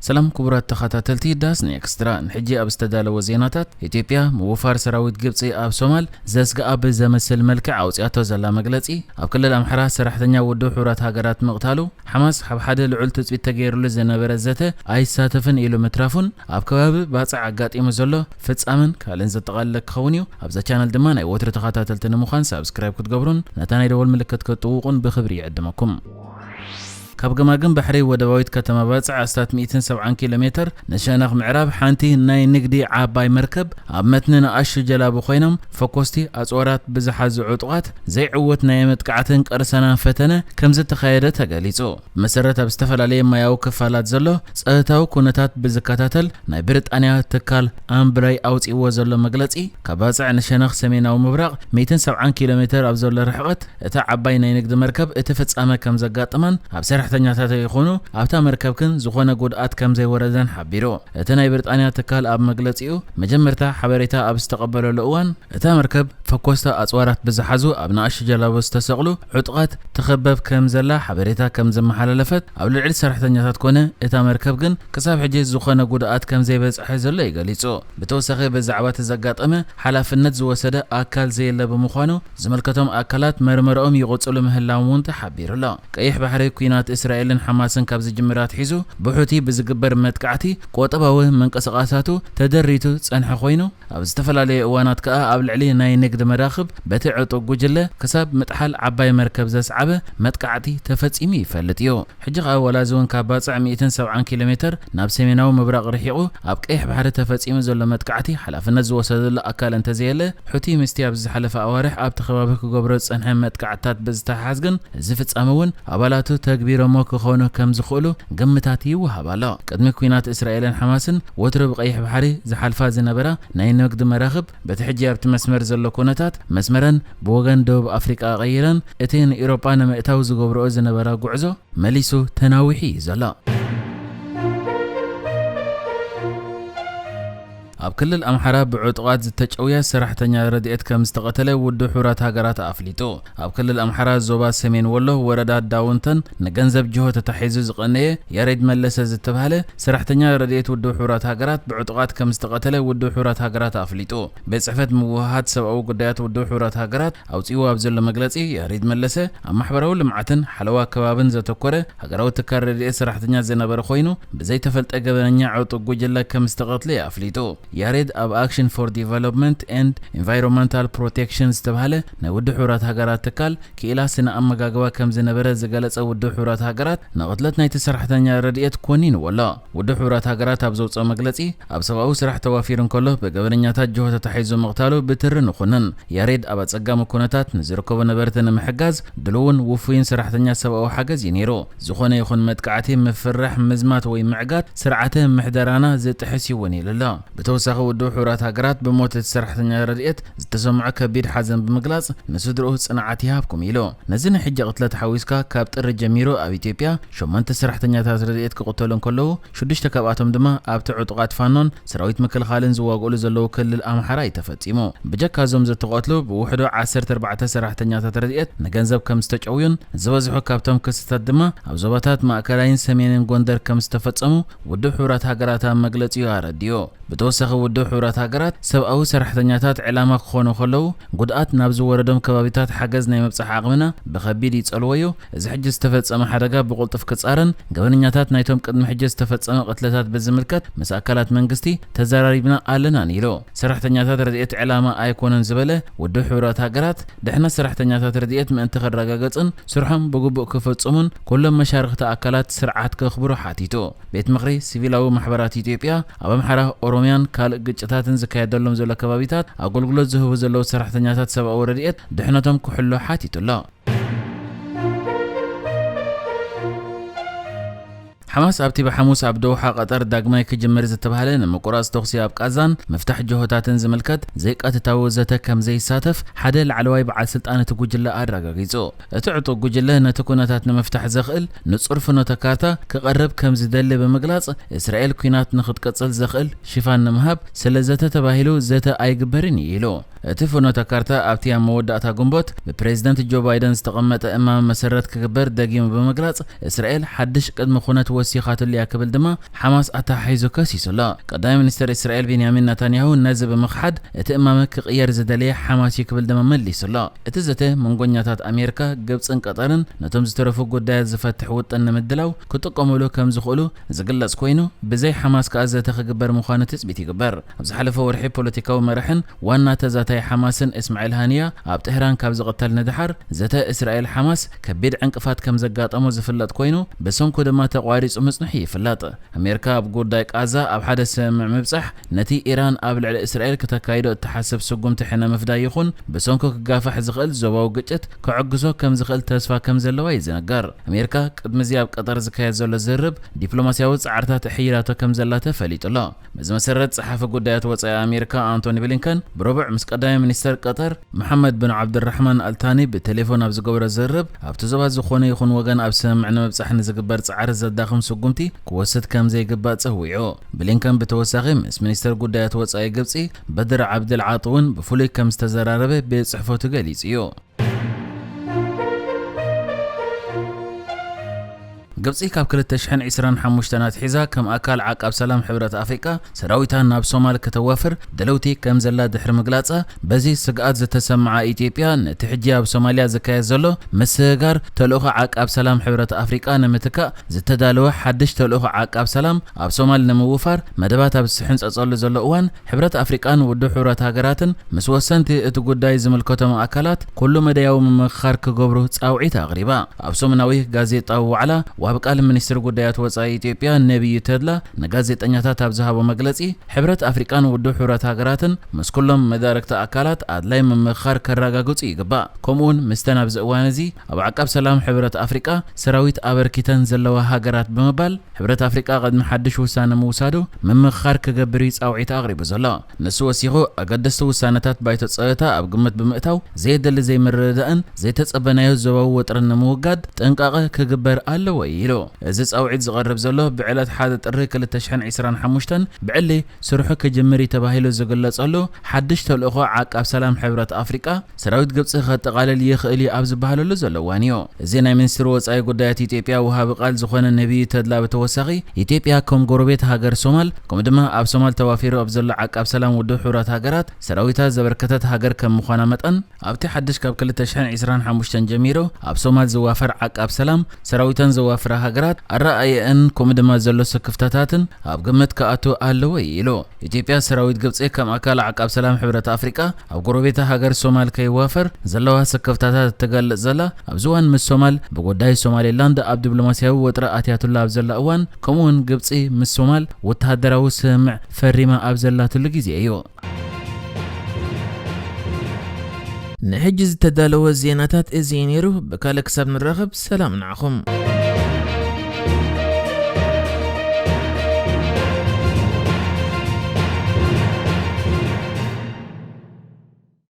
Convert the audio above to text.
ሰላም ክቡራት ተኸታተልቲ ዳስ ኔክስትራ፣ ንሕጂ ኣብ ዝተዳለወ ዜናታት፣ ኢትዮጵያ ምውፋር ሰራዊት ግብጺ ኣብ ሶማል ዘስግኣ ብዘመስል መልክዕ ኣውጺኣቶ ዘላ መግለጺ፣ ኣብ ክልል ኣምሓራ ሰራሕተኛ ውድብ ሕቡራት ሃገራት ምቕታሉ፣ ሓማስ ኣብ ሓደ ልዑል ትጽቢት ተገይሩሉ ዝነበረ ዘተ ኣይሳተፍን ኢሉ ምትራፉን፣ ኣብ ከባቢ ባጽዕ ኣጋጢሙ ዘሎ ፍጻመን ካልእን ዘጠቓለለ ክኸውን እዩ። ኣብዛ ቻነል ድማ ናይ ወትሩ ተኸታተልቲ ንምዃን ሳብስክራይብ ክትገብሩን ነታ ናይ ደወል ምልክት ክትጥውቑን ብኽብሪ ይዕድመኩም። ካብ ገማግም ባሕሪ ወደባዊት ከተማ ባጽዕ ኣስታት ሚእትን ሰብዓን ኪሎ ሜተር ንሸነኽ ምዕራብ ሓንቲ ናይ ንግዲ ዓባይ መርከብ ኣብ መትኒ ንኣሽቱ ጀላቡ ኮይኖም ፈኮስቲ ኣጽዋራት ብዝሓዙ ዕጡቓት ዘይዕወት ናይ መጥቃዕትን ቅርሰናን ፈተነ ከም ዝተኻየደ ተገሊጹ። ብመሰረት ኣብ ዝተፈላለየ ማያዊ ክፋላት ዘሎ ጸጥታዊ ኩነታት ብዝከታተል ናይ ብሪጣንያ ትካል ኣምብራይ ኣውጺእዎ ዘሎ መግለጺ፣ ካብ ባጽዕ ንሸነኽ ሰሜናዊ ምብራቕ ሚእትን ሰብዓን ኪሎ ሜተር ኣብ ዘሎ ርሕቐት እታ ዓባይ ናይ ንግዲ መርከብ እቲ ፍጻመ ከም ዘጋጠማን ኣብ ሰራሕተኛታታ ይኹኑ ኣብታ መርከብ ግን ዝኾነ ጉድኣት ከም ዘይወረደን ሓቢሩ። እቲ ናይ ብሪጣንያ ትካል ኣብ መግለጺኡ፣ መጀመርታ ሓበሬታ ኣብ ዝተቐበለሉ እዋን፣ እታ መርከብ ፈኮስታ ኣጽዋራት ብዝሓዙ ኣብ ንኣሽቱ ጀላቡ ዝተሰቕሉ ዕጡቓት ትኽበብ ከም ዘላ ሓበሬታ ከም ዘመሓላለፈት፣ ኣብ ልዕሊ ሰራሕተኛታት ኮነ እታ መርከብ ግን ክሳብ ሕጂ ዝኾነ ጉድኣት ከም ዘይበጽሐ ዘሎ እዩ ገሊጹ። ብተወሳኺ ብዛዕባ እቲ ዘጋጠመ ሓላፍነት ዝወሰደ ኣካል ዘየለ ብምዃኑ፣ ዝምልከቶም ኣካላት መርመራኦም ይቕጽሉ ምህላዎም እውን ተሓቢሩ ኣሎ። ቀይሕ ባሕሪ ኲናት እስራኤልን ሓማስን ካብ ዝጅምር ኣትሒዙ ብሑቲ ብዝግበር መጥቃዕቲ ቆጠባዊ ምንቅስቓሳቱ ተደሪቱ ጸንሐ ኮይኑ፣ ኣብ ዝተፈላለየ እዋናት ከኣ ኣብ ልዕሊ ናይ ንግድ መራኽብ በቲ ዕጡቕ ጉጅለ ክሳብ ምጥሓል ዓባይ መርከብ ዘስዓበ መጥቃዕቲ ተፈጺሙ ይፈልጥ እዩ። ሕጂ ከኣ ወላ እዚ እውን ካብ ባጽዕ ሚእትን ሰብዓን ኪሎ ሜተር ናብ ሰሜናዊ ምብራቕ ርሒቑ ኣብ ቀይሕ ባሕሪ ተፈጺሙ ዘሎ መጥቃዕቲ ሓላፍነት ዝወሰደሉ ኣካል እንተዘየለ፣ ሑቲ ምስቲ ኣብዚ ዝሓለፈ ኣዋርሕ ኣብቲ ከባቢ ክገብሮ ዝጸንሐ መጥቃዕትታት ብዝተሓሓዝ ግን፣ እዚ ፍጻመ እውን ኣባላቱ ተግቢሮሞ ክኾኑ ከም ዝኽእሉ ግምታት ይወሃብ ኣሎ። ቅድሚ ኲናት እስራኤልን ሓማስን ወትሩ ብቐይሕ ባሕሪ ዝሓልፋ ዝነበራ ናይ ንግዲ መራኽብ በቲ ሕጂ ኣብቲ መስመር ዘሎ ኩነታት መስመረን ብወገን ደቡብ ኣፍሪቃ ቀይረን እቲ ንኤውሮጳ ንምእታው ዝገብርኦ ዝነበራ ጉዕዞ መሊሱ ተናዊሑ እዩ ዘሎ። ኣብ ክልል ኣምሓራ ብዕጡቓት ዝተጨውየ ሰራሕተኛ ረድኤት ከም ዝተቐተለ ውድብ ሕቡራት ሃገራት ኣፍሊጡ። ኣብ ክልል ኣምሓራ ዞባ ሰሜን ወሎ ወረዳ ዳውንተን ንገንዘብ ጅሆ ተታሒዙ ዝቐነየ ያሬድ መለሰ ዝተባህለ ሰራሕተኛ ረድኤት ውድብ ሕቡራት ሃገራት ብዕጡቓት ከም ዝተቐተለ ውድብ ሕቡራት ሃገራት ኣፍሊጡ። ቤት ጽሕፈት ምውህሃድ ሰብኣዊ ጉዳያት ውድብ ሕቡራት ሃገራት ኣውጺእዎ ኣብ ዘሎ መግለጺ፣ ያሬድ መለሰ ኣብ ማሕበራዊ ልምዓትን ሓለዋ ከባብን ዘተኮረ ሃገራዊ ትካል ረድኤት ሰራሕተኛ ዝነበረ ኮይኑ፣ ብዘይተፈልጠ ገበነኛ ዕጡቕ ጉጅለ ከም ዝተቐትለ እዩ ኣፍሊጡ። ያሬድ ኣብ Action for Development and Environmental Protection ዝተባህለ ናይ ውድብ ሕቡራት ሃገራት ትካል ክኢላ ስነ ኣመጋግባ ከም ዝነበረ ዝገለጸ ውድብ ሕቡራት ሃገራት፣ ንቕትለት ናይቲ ሰራሕተኛ ረድኤት ኮኒንዎ ኣሎ። ውድብ ሕቡራት ሃገራት ኣብ ዘውጽኦ መግለጺ፣ ኣብ ሰብኣዊ ስራሕ ተዋፊሩ እንከሎ ብገበነኛታት ጅሆ ተታሒዙ ምቕታሉ ብትሪ ንኹንን። ያሬድ ኣብ ኣጸጋሚ ኩነታት ንዝርከቡ ነበርቲ ንምሕጋዝ ድሉውን ውፉይን ሰራሕተኛ ሰብኣዊ ሓገዝ እዩ ነይሩ። ዝኾነ ይኹን መጥቃዕቲ፣ ምፍርራሕ፣ ምዝማት ወይ ምዕጋት ስርዓተ ምሕደራና ዝጥሕስ እዩ እውን ኢሉ ኣሎ። ብተወሳኺ ውድብ ሕቡራት ሃገራት ብሞት እቲ ሰራሕተኛ ረድኤት ዝተሰምዖ ከቢድ ሓዘን ብምግላጽ፣ ንስድርኡ ጽንዓት ይሃብኩም ኢሉ። ነዚ ናይ ሕጂ ቅትለት ሓዊስካ ካብ ጥሪ ጀሚሩ ኣብ ኢትዮጵያ ሸሞንተ ሰራሕተኛታት ረድኤት ክቕተሉ እንከለዉ፣ ሽዱሽተ ካብኣቶም ድማ ኣብቲ ዕጡቓት ፋኖን ሰራዊት ምክልኻልን ዝዋግእሉ ዘለዉ ክልል ኣምሓራ እዩ ተፈጺሙ። ብጀካ እዞም ዝተቐትሉ ብውሕዱ ዓሰርተ ኣርባዕተ ሰራሕተኛታት ረድኤት ንገንዘብ ከም ዝተጨውዩን ዝበዝሑ ካብቶም ክስታት ድማ ኣብ ዞባታት ማእከላይን ሰሜንን ጎንደር ከም ዝተፈጸሙ ውድብ ሕቡራት ሃገራት ኣብ መግለጺኡ ኣረዲኡ። ብተወሳኺ ውድብ ሕቡራት ሃገራት ሰብኣዊ ሰራሕተኛታት ዕላማ ክኾኑ ከለዉ ጉድኣት ናብ ዝወረዶም ከባቢታት ሓገዝ ናይ ምብጻሕ ዓቕምና ብኸቢድ ይጸልዎ እዩ። እዚ ሕጂ ዝተፈጸመ ሓደጋ ብቕልጡፍ ክጻረን ገበነኛታት ናይቶም ቅድሚ ሕጂ ዝተፈጸመ ቅትለታት ብዝምልከት ምስ ኣካላት መንግስቲ ተዘራሪብና ኣለናን ኢሉ። ሰራሕተኛታት ረድኤት ዕላማ ኣይኮኑን ዝበለ ውድብ ሕቡራት ሃገራት፣ ድሕነት ሰራሕተኛታት ረድኤት ምእንቲ ክረጋገጽን ስርሖም ብግቡእ ክፍጽሙን ኩሎም መሻርኽቲ ኣካላት ስርዓት ከኽብሩ ሓቲቱ። ቤት ምኽሪ ሲቪላዊ ማሕበራት ኢትዮጵያ ኣብ ኣምሓራ፣ ኦሮምያን ካልእ ግጭታትን ዝካየደሎም ዘሎ ከባቢታት ኣገልግሎት ዝህቡ ዘለዉ ሰራሕተኛታት ሰብኣዊ ረድኤት ድሕነቶም ክሕሎ ሓቲቱ ኣሎ። ሓማስ ኣብቲ ብሓሙስ ኣብ ዶውሓ ቀጠር ዳግማይ ክጅምር ዝተባህለ ንምቁራጽ ተኹሲ ኣብ ቃዛን ምፍታሕ ጅሆታትን ዝምልከት ዘይቀጥታዊ ዘተ ከም ዘይሳተፍ ሓደ ላዕለዋይ በዓል ስልጣን እቲ ጉጅለ ኣረጋጊጹ። እቲ ዕጡቕ ጉጅለ ነቲ ኩነታት ንምፍታሕ ዘኽእል ንጹር ፍኖተ ካርታ ክቐርብ ከም ዝደሊ ብምግላጽ፣ እስራኤል ኲናት ንኽትቅጽል ዘኽእል ሽፋን ንምሃብ ስለ ዘተ ተባሂሉ ዘተ ኣይግበርን እዩ ኢሉ። እቲ ፍኖተ ካርታ ኣብቲ ኣብ መወዳእታ ግንቦት ብፕሬዝደንት ጆ ባይደን ዝተቐመጠ እማመ መሰረት ክግበር ደጊሙ ብምግላጽ፣ እስራኤል ሓድሽ ቅድመ ኩነት ወሲኻትሉ እያ ክብል ድማ ሓማስ ኣተሓሒዙ ከሲሱ ኣሎ። ቀዳማይ ሚኒስትር እስራኤል ቤንያሚን ናታንያሁ ነዚ ብምኽሓድ፣ እቲ እማመ ክቕየር ዝደለየ ሓማስ እዩ ክብል ድማ መሊሱ ኣሎ። እቲ ዘተ መንጎኛታት ኣሜሪካ፣ ግብጽን ቀጠርን ነቶም ዝተረፉ ጉዳያት ዝፈትሕ ውጥን ንምድላው ክጥቀሙሉ ከም ዝኽእሉ ዝግለጽ ኮይኑ፣ ብዘይ ሓማስ ከኣ ዘተ ክግበር ምዃኑ ትጽቢት ይግበር። ኣብ ዝሓለፈ ወርሒ ፖለቲካዊ መራሕን ዋና ተዛታይ ሓማስን እስማዒል ሃኒያ ኣብ ጥህራን ካብ ዝቕተል ንድሓር፣ ዘተ እስራኤል ሓማስ ከቢድ ዕንቅፋት ከም ዘጋጠሞ ዝፍለጥ ኮይኑ፣ ብሰንኩ ድማ ተቋሪጹ ምጽንሑ ይፍለጥ። ኣሜሪካ ኣብ ጉዳይ ቃዛ ኣብ ሓደ ስምምዕ ምብጻሕ፣ ነቲ ኢራን ኣብ ልዕሊ እስራኤል ክተካይዶ እትሓስብ ስጉምቲ ሕነ ምፍዳይ ይኹን ብሰንኩ ክጋፋሕ ዝኽእል ዞባዊ ግጭት ክዕግሶ ከም ዝኽእል ተስፋ ከም ዘለዋ ይዝነገር። ኣሜሪካ ቅድሚ እዚ ኣብ ቀጠር ዝካየድ ዘሎ ዝርርብ ዲፕሎማስያዊ ጻዕርታት ኣሕይላቶ ከም ዘላ ተፈሊጡ ኣሎ። በዚ መሰረት፣ ጸሓፊ ጉዳያት ወጻኢ ኣሜሪካ ኣንቶኒ ብሊንከን ብረቡዕ ምስ ቀዳማይ ሚኒስተር ቀጠር መሓመድ ብን ዓብድራሕማን ኣልታኒ ብቴሌፎን ኣብ ዝገበሮ ዝርርብ፣ ኣብቲ ዞባ ዝኾነ ይኹን ወገን ኣብ ስምምዕ ንምብጻሕ ንዝግበር ጻዕሪ ዘዳኽም ስጉምቲ ክወስድ ከም ዘይግባእ ጸዊዑ። ብሊንከን ብተወሳኺ ምስ ሚኒስተር ጉዳያት ወጻኢ ግብጺ በድር ዓብድል ዓጢ እውን ብፍሉይ ከም ዝተዘራረበ ቤት ጽሕፈቱ ገሊጹ እዩ። ግብጺ ካብ ክልተ ሽሕን ዕስራን ሓሙሽተን ኣትሒዛ ከም ኣካል ዓቃብ ሰላም ሕብረት ኣፍሪቃ ሰራዊታ ናብ ሶማል ከተዋፍር ድልውቲ ከም ዘላ ድሕሪ ምግላጻ፣ በዚ ስግኣት ዝተሰምዓ ኢትዮጵያ፣ ነቲ ሕጂ ኣብ ሶማልያ ዝካየድ ዘሎ ምስግጋር ተልእኾ ዓቃብ ሰላም ሕብረት ኣፍሪቃ ንምትካእ ዝተዳለወ ሓድሽ ተልእኾ ዓቃብ ሰላም ኣብ ሶማል ንምውፋር መደባት ኣብ ዝሕንጸጸሉ ዘሎ እዋን፣ ሕብረት ኣፍሪቃን ውድብ ሕቡራት ሃገራትን ምስ ወሰንቲ እቲ ጉዳይ ዝምልከቶም ኣካላት ኩሉ መዳያዊ ምምኽኻር ክገብሩ ጻውዒት ኣቕሪባ። ኣብ ሰሙናዊ ጋዜጣዊ ዋዕላ፣ ዋቢ ቃል ሚኒስትር ጉዳያት ወጻኢ ኢትዮጵያ ነቢዩ ተድላ ንጋዜጠኛታት ኣብ ዝሃቦ መግለጺ፣ ሕብረት ኣፍሪቃን ውድብ ሕቡራት ሃገራትን ምስ ኩሎም መዳርግቲ ኣካላት ኣድላይ ምምኽኻር ከረጋግጹ ይግባእ። ከምኡውን ምስተን ኣብዚ እዋን እዚ ኣብ ዓቃብ ሰላም ሕብረት ኣፍሪቃ ሰራዊት ኣበርኪተን ዘለዋ ሃገራት ብምባል፣ ሕብረት ኣፍሪቃ ቅድሚ ሓድሽ ውሳነ ምውሳዱ ምምኽኻር ክገብር እዩ ጻውዒት ኣቕሪቡ ዘሎ። ንሱ ወሲኹ፣ ኣገደስቲ ውሳነታት ባይቶ ጸጥታ ኣብ ግምት ብምእታው፣ ዘየደሊ ዘይምርድዳእን ዘይተጸበናዮ ዞባዊ ወጥርን ንምውጋድ ጥንቃቐ ክግበር ኣለዎ ኢሉ። እዚ ጻውዒት ዝቐርብ ዘሎ፣ ብዕለት ሓደ ጥሪ ክልተ ሽሕን ዕስራን ሓሙሽተን ብዕሊ ስርሑ ክጅምር እዩ ተባሂሉ ዝግለጸሉ ሓድሽ ተልእኾ ዓቃብ ሰላም ሕብረት ኣፍሪቃ፣ ሰራዊት ግብጺ ከጠቓልል ይኽእል እዩ ኣብ ዝበሃለሉ ዘሎ እዋን እዩ። እዚ ናይ ሚኒስትሪ ወጻኢ ጉዳያት ኢትዮጵያ ወሃቢ ቃል ዝኾነ ነቢዩ ተድላ ብተወሳኺ፣ ኢትዮጵያ ከም ጎረቤት ሃገር ሶማል፣ ከምኡ ድማ ኣብ ሶማል ተዋፊሩ ኣብ ዘሎ ዓቃብ ሰላም ውድብ ሕቡራት ሃገራት ሰራዊታ ዘበርከተት ሃገር ከም ምዃና መጠን፣ ኣብቲ ሓድሽ ካብ ክልተ ሽሕን ዕስራን ሓሙሽተን ጀሚሩ ኣብ ሶማል ዝዋፈር ዓቃብ ሰላም ሰራዊተን ዘዋፍራ ሃገራት ኣረኣእየአን ከምኡ ድማ ዘሎ ስክፍታታትን ኣብ ግምት ክኣቱ ኣለዎ ኢሉ። ኢትዮጵያ ሰራዊት ግብጺ ከም ኣካል ዓቃብ ሰላም ሕብረት ኣፍሪቃ ኣብ ጎረቤታ ሃገር ሶማል ከይዋፈር ዘለዋ ስክፍታታት እትገልጽ ዘላ፣ ኣብዚ እዋን ምስ ሶማል ብጉዳይ ሶማሌላንድ ኣብ ዲፕሎማስያዊ ወጥሪ ኣትያትሉ ኣብ ዘላ እዋን፣ ከምኡውን ግብጺ ምስ ሶማል ወተሃደራዊ ስምምዕ ፈሪማ ኣብ ዘላትሉ ግዜ እዩ። ንሕጂ ዝተዳለወ ዜናታት እዚ እዩ ነይሩ። ብካልእ ክሳብ ንራኸብ፣ ሰላም ንዓኹም።